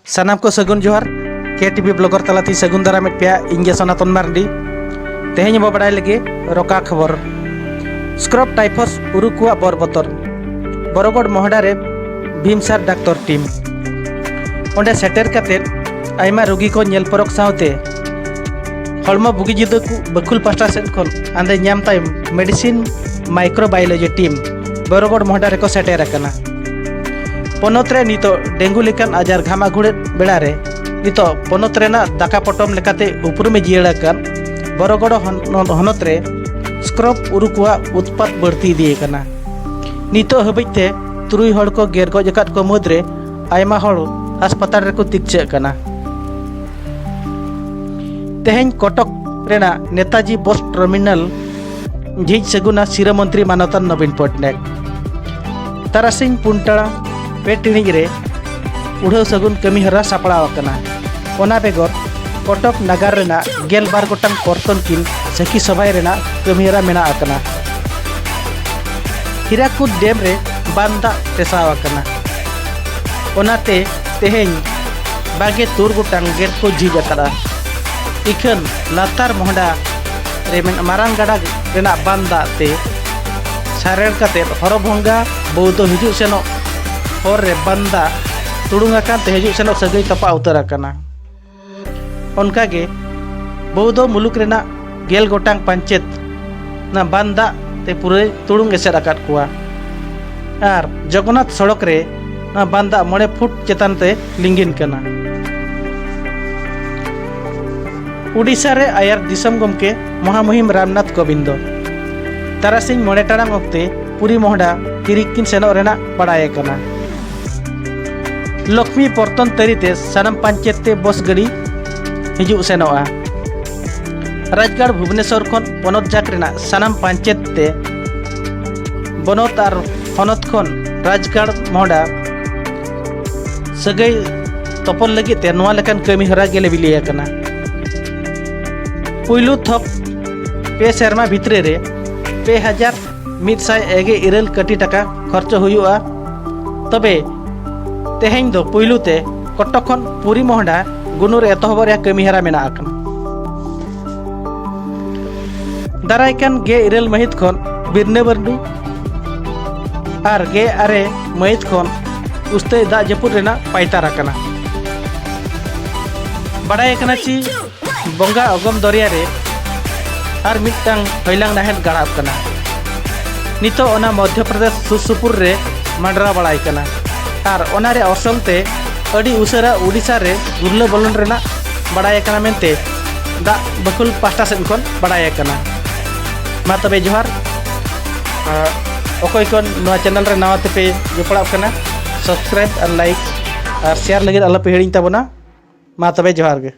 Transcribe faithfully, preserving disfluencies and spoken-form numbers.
ᱥᱟᱱᱟᱢ ᱠᱚ ᱥᱟᱹᱜᱩᱱ ᱡᱚᱦᱟᱨ᱾ ᱠᱮ ᱴᱤ ᱵᱷᱤ ᱵᱞᱚᱜᱟᱨ ᱛᱟᱞᱟᱛᱮ ᱥᱟᱹᱜᱩᱱ ᱫᱟᱨᱟᱢᱮᱫ ᱯᱮᱭᱟ᱾ ᱤᱧ ᱜᱮ ᱥᱚᱱᱟᱛᱚᱱ ᱢᱟᱨᱰᱤ᱾ ᱛᱮᱦᱮᱧ ᱵᱚ ᱵᱟᱲᱟᱭ ᱞᱟᱹᱜᱤᱫ ᱨᱚᱠᱟ ᱠᱷᱚᱵᱚᱨ᱾ ᱥᱠᱨᱚᱵ ᱴᱟᱭᱯᱷᱚᱥ ᱩᱨᱩ ᱠᱚᱣᱟᱜ ᱵᱚᱨ ᱵᱚᱛᱚᱨ᱾ ᱵᱚᱨᱚᱜᱚᱲ ᱢᱚᱦᱰᱟ ᱨᱮ ᱵᱷᱤᱢᱥᱟᱨ ᱰᱟᱠᱛᱚᱨ ᱴᱤᱢ᱾ ᱚᱸᱰᱮ ᱥᱮᱴᱮᱨ ᱠᱟᱛᱮ ᱟᱭᱢᱟ ᱨᱩᱜᱤ ᱠᱚ ᱧᱮᱞ ᱯᱚᱨᱚᱠ ᱥᱟᱶᱛᱮ ᱦᱚᱲᱢᱚ ᱵᱩᱜᱤ ᱡᱩᱫᱟᱹ ᱠᱚ ᱵᱟᱹᱠᱷᱩᱞ ᱯᱟᱥᱴᱟ ᱥᱮᱫ ᱠᱷᱚᱱ ᱟᱸᱫᱮ ᱧᱟᱢ ᱛᱟᱭᱚᱢ ᱢᱮᱰᱤᱥᱤᱱ ᱢᱟᱭᱠᱨᱳᱵᱟᱭᱳᱞᱚᱡᱤ ᱴᱤᱢ ᱵᱚᱨᱚᱜᱚᱲ ᱢᱚᱦᱰᱟ ᱨᱮᱠᱚ ᱥᱮᱴᱮᱨ ᱟᱠᱟᱱᱟ᱾ ᱯᱚᱱᱚᱛ ᱨᱮ ᱱᱤᱛᱚᱜ ᱰᱮᱝᱜᱩ ᱞᱮᱠᱟᱱ ᱟᱡᱟᱨ ᱜᱷᱟᱢᱟ ᱜᱷᱩᱲᱟᱹᱫ ᱵᱮᱲᱟ ᱨᱮ ᱱᱤᱛᱚᱜ ᱯᱚᱱᱚᱛ ᱨᱮᱱᱟᱜ ᱫᱟᱠᱟ ᱯᱚᱴᱚᱢ ᱞᱮᱠᱟᱛᱮ ᱩᱯᱨᱩᱢᱮ ᱡᱤᱭᱟᱹᱲ ᱟᱠᱟᱱ ᱵᱚᱨᱚᱜᱚᱲ ᱦᱚᱱ-, ᱦᱚᱱᱚᱛ ᱨᱮ ᱥᱠᱨᱚᱵ ᱩᱨᱩ ᱠᱚᱣᱟᱜ ᱩᱛᱯᱟᱛ ᱵᱟᱹᱲᱛᱤ ᱤᱫᱤ ᱟᱠᱟᱱᱟ᱾ ᱱᱤᱛᱚᱜ ᱦᱟᱹᱵᱤᱡ ᱛᱮ ᱛᱩᱨᱩᱭ ᱦᱚᱲ ᱠᱚ ᱜᱮᱨ ᱜᱚᱡ ᱟᱠᱟᱫ ᱠᱚ ᱢᱩᱫᱽᱨᱮ ᱟᱭᱢᱟ ᱦᱚᱲ ᱦᱟᱥᱯᱟᱛᱟᱞ ᱨᱮᱠᱚ ᱛᱤᱠᱪᱟᱹᱜ ᱠᱟᱱᱟ᱾ ᱛᱮᱦᱮᱧ ᱠᱚᱴᱚᱠ ᱨᱮᱱᱟᱜ ᱱᱮᱛᱟᱡᱤ ᱵᱚᱥ ᱴᱟᱨᱢᱤᱱᱟᱞ ᱡᱷᱤᱡ ᱥᱟᱹᱜᱩᱱᱟ ᱥᱤᱨᱟᱹ ᱢᱚᱱᱛᱨᱤ ᱢᱟᱱᱚᱛᱟᱱ ᱱᱚᱵᱤᱱ ᱯᱚᱴᱱᱟᱭᱮᱠ᱾ ᱛᱟᱨᱟᱥᱤᱧ ᱯᱩᱱ ᱴᱟᱲᱟᱝ ᱯᱮ ᱴᱤᱬᱤᱡ ᱨᱮ ᱩᱰᱷᱟᱹᱣ ᱥᱟᱹᱜᱩᱱ ᱠᱟᱹᱢᱤᱦᱚᱨᱟ ᱥᱟᱯᱲᱟᱣ ᱟᱠᱟᱱᱟ᱾ ᱚᱱᱟ ᱵᱮᱜᱚᱨ ᱠᱚᱴᱚᱠ ᱱᱟᱜᱟᱨ ᱨᱮᱱᱟᱜ ᱜᱮᱞ ᱵᱟᱨ ᱜᱚᱴᱟᱝ ᱯᱚᱨᱛᱚᱱ ᱠᱤᱱ ᱥᱟᱹᱠᱷᱤ ᱥᱚᱵᱷᱟᱭ ᱨᱮᱱᱟᱜ ᱠᱟᱹᱢᱤᱦᱚᱨᱟ ᱢᱮᱱᱟᱜ ᱟᱠᱟᱱᱟ᱾ ᱦᱤᱨᱟᱠᱩᱫ ᱰᱮᱢ ᱨᱮ ᱵᱟᱱ ᱫᱟᱜ ᱴᱮᱥᱟᱣ ᱟᱠᱟᱱᱟ᱾ ᱚᱱᱟᱛᱮ ᱛᱮᱦᱮᱧ ᱵᱟᱜᱮ ᱛᱩᱨ ᱜᱚᱴᱟᱝ ᱜᱮᱴ ᱠᱚ ᱡᱷᱤᱡ ᱟᱠᱟᱫᱼᱟ᱾ ᱤᱠᱷᱟᱹᱱ ᱞᱟᱛᱟᱨ ᱢᱚᱦᱰᱟ ᱨᱮ ᱢᱮᱱᱟᱜ ᱢᱟᱨᱟᱝ ᱜᱟᱰᱟ ᱨᱮᱱᱟᱜ ᱵᱟᱱ ᱫᱟᱜ ᱛᱮ ᱥᱟᱨᱮᱲ ᱠᱟᱛᱮ ᱦᱚᱨᱚᱵᱷᱚᱝᱜᱟ ᱵᱚᱣᱫᱚ ᱦᱤᱡᱩᱜ ᱥᱮᱱᱚᱜ ᱦᱚᱨ ᱨᱮ ᱵᱟᱱ ᱫᱟᱜ ᱛᱩᱲᱩᱝ ᱟᱠᱟᱱ ᱛᱮ ᱦᱤᱡᱩᱜ ᱥᱮᱱᱚᱜ ᱥᱟᱹᱜᱟᱹᱭ ᱛᱚᱯᱟᱜ ᱩᱛᱟᱹᱨ ᱟᱠᱟᱱᱟ᱾ ᱚᱱᱠᱟᱜᱮ ᱵᱚᱣᱫᱚ ᱢᱩᱞᱩᱠ ᱨᱮᱱᱟᱜ ᱜᱮᱞ ᱜᱚᱴᱟᱝ ᱯᱟᱧᱪᱮᱛ ᱚᱱᱟ ᱵᱟᱱ ᱫᱟᱜ ᱛᱮ ᱯᱩᱨᱟᱹᱭ ᱛᱩᱲᱩᱝ ᱮᱥᱮᱫ ᱟᱠᱟᱫ ᱠᱚᱣᱟ᱾ ᱟᱨ ᱡᱚᱜᱚᱱᱱᱟᱛᱷ ᱥᱚᱲᱚᱠ ᱨᱮ ᱚᱱᱟ ᱵᱟᱱ ᱫᱟᱜ ᱢᱚᱬᱮ ᱯᱷᱩᱴ ᱪᱮᱛᱟᱱ ᱛᱮ ᱞᱤᱸᱜᱤᱱ ᱠᱟᱱᱟ᱾ ᱩᱰᱤᱥᱟ ᱨᱮ ᱟᱭᱟᱨ ᱫᱤᱥᱚᱢ ᱜᱚᱢᱠᱮ ᱢᱚᱦᱟᱢᱩᱦᱤᱢ ᱨᱟᱢᱱᱟᱛᱷ ᱠᱳᱵᱤᱱᱫᱚ ᱛᱟᱨᱟᱥᱤᱧ ᱢᱚᱬᱮ ᱴᱟᱲᱟᱝ ᱚᱠᱛᱮ ᱯᱩᱨᱤ ᱢᱚᱦᱰᱟ ᱦᱤᱨᱤ ᱠᱤᱱ ᱥᱮᱱᱚᱜ ᱨᱮᱱᱟᱜ ᱵᱟᱲᱟᱭ ᱟᱠᱟᱱᱟ᱾ ᱞᱚᱠᱷᱢᱤ ᱯᱚᱨᱛᱚᱱ ᱛᱟᱹᱨᱤ ᱛᱮ ᱥᱟᱱᱟᱢ ᱯᱟᱧᱪᱮᱛ ᱛᱮ ᱵᱚᱥ ᱜᱟᱹᱰᱤ ᱦᱤᱡᱩᱜ ᱥᱮᱱᱚᱜᱼᱟ᱾ ᱨᱟᱡᱽᱜᱟᱲ ᱵᱷᱩᱵᱽᱱᱮᱥᱚᱨ ᱠᱷᱚᱱ ᱯᱚᱱᱚᱛ ᱡᱟᱠ ᱨᱮᱱᱟᱜ ᱥᱟᱱᱟᱢ ᱯᱟᱧᱪᱮᱛ ᱛᱮ ᱵᱚᱱᱚᱛ ᱟᱨ ᱦᱚᱱᱚᱛ ᱠᱷᱚᱱ ᱨᱟᱡᱽᱜᱟᱲ ᱢᱚᱦᱰᱟ ᱥᱟᱹᱜᱟᱹᱭ ᱛᱚᱯᱚᱞ ᱞᱟᱹᱜᱤᱫ ᱛᱮ ᱱᱚᱣᱟ ᱞᱮᱠᱟᱱ ᱠᱟᱹᱢᱤ ᱦᱚᱨᱟ ᱜᱮᱞᱮ ᱵᱤᱞᱤ ᱟᱠᱟᱱᱟ᱾ ᱯᱩᱭᱞᱩ ᱛᱷᱚᱠ ᱯᱮ ᱥᱮᱨᱢᱟ ᱵᱷᱤᱛᱨᱤ ᱨᱮ ᱯᱮ ᱦᱟᱡᱟᱨ ᱢᱤᱫ ᱥᱟᱭ ᱮᱜᱮ ᱤᱨᱟᱹᱞ ᱠᱟᱹᱴᱤ ᱴᱟᱠᱟ ᱠᱷᱚᱨᱪᱚ ᱦᱩᱭᱩᱜᱼᱟ᱾ ᱛᱚᱵᱮ ᱛᱮᱦᱮᱧ ᱫᱚ ᱯᱩᱭᱞᱩ ᱛᱮ ᱠᱚᱴᱚᱠ ᱠᱷᱚᱱ ᱯᱩᱨᱤ ᱢᱚᱦᱰᱟ ᱜᱩᱱᱩᱨ ᱮᱛᱚᱦᱚᱵᱚᱜ ᱨᱮᱭᱟᱜ ᱠᱟᱹᱢᱤᱦᱚᱨᱟ ᱢᱮᱱᱟᱜ ᱟᱠᱟᱱᱟ᱾ ᱫᱟᱨᱟᱭ ᱠᱟᱱ ᱜᱮᱞ ᱤᱨᱟᱹᱞ ᱢᱟᱹᱦᱤᱛ ᱠᱷᱚᱱ ᱵᱤᱨᱱᱟᱹ ᱵᱟᱹᱨᱰᱩ ᱟᱨ ᱜᱮᱞ ᱟᱨᱮ ᱢᱟᱹᱦᱤᱛ ᱠᱷᱚᱱ ᱩᱥᱛᱟᱹᱭ ᱫᱟᱜ ᱡᱟᱹᱯᱩᱫ ᱨᱮᱱᱟᱜ ᱯᱟᱭᱛᱟᱨ ᱟᱠᱟᱱᱟ᱾ ᱵᱟᱰᱟᱭ ᱟᱠᱟᱱᱟ ᱪᱤ ᱵᱚᱸᱜᱟ ᱚᱜᱚᱢ ᱫᱚᱨᱭᱟ ᱨᱮ ᱟᱨ ᱢᱤᱫᱴᱟᱝ ᱦᱚᱭᱞᱟᱝ ᱱᱟᱦᱮᱞ ᱜᱟᱲᱟᱜ ᱠᱟᱱᱟ᱾ ᱱᱤᱛᱚᱜ ᱚᱱᱟ ᱢᱚᱫᱽᱫᱷᱚ ᱯᱨᱚᱫᱮᱥ ᱥᱩᱨ ᱥᱩᱯᱩᱨ ᱨᱮ ᱢᱟᱰᱨᱟᱣ ᱵᱟᱲᱟᱭ ᱠᱟᱱᱟ ᱟᱨ ᱚᱱᱟ ᱨᱮᱭᱟᱜ ᱚᱨᱥᱚᱝ ᱛᱮ ᱟᱹᱰᱤ ᱩᱥᱟᱹᱨᱟ ᱳᱰᱤᱥᱟ ᱨᱮ ᱜᱩᱨᱞᱟᱹ ᱵᱚᱞᱚᱱ ᱨᱮᱱᱟᱜ ᱵᱟᱰᱟᱭ ᱟᱠᱟᱱᱟ ᱢᱮᱱᱛᱮ ᱫᱟᱜ ᱵᱟᱹᱠᱷᱩᱞ ᱯᱟᱦᱴᱟ ᱥᱮᱫ ᱠᱷᱚᱱ ᱵᱟᱰᱟᱭ ᱟᱠᱟᱱᱟ᱾ ᱢᱟ ᱛᱚᱵᱮ ᱡᱚᱦᱟᱨ᱾ ᱟᱨ ᱚᱠᱚᱭ ᱠᱚ ᱱᱚᱣᱟ ᱪᱮᱱᱮᱞ ᱨᱮ ᱱᱟᱣᱟ ᱛᱮᱯᱮ ᱡᱚᱯᱲᱟᱜ ᱠᱟᱱᱟ, ᱥᱟᱵᱥᱠᱨᱟᱭᱤᱵ ᱟᱨ ᱞᱟᱭᱤᱠ ᱟᱨ ᱥᱮᱭᱟᱨ ᱞᱟᱹᱜᱤᱫ ᱟᱞᱚᱯᱮ ᱦᱤᱲᱤᱧ ᱛᱟᱵᱚᱱᱟ᱾ ᱢᱟ ᱛᱚᱵᱮ ᱡᱚᱦᱟᱨ ᱜᱮ᱾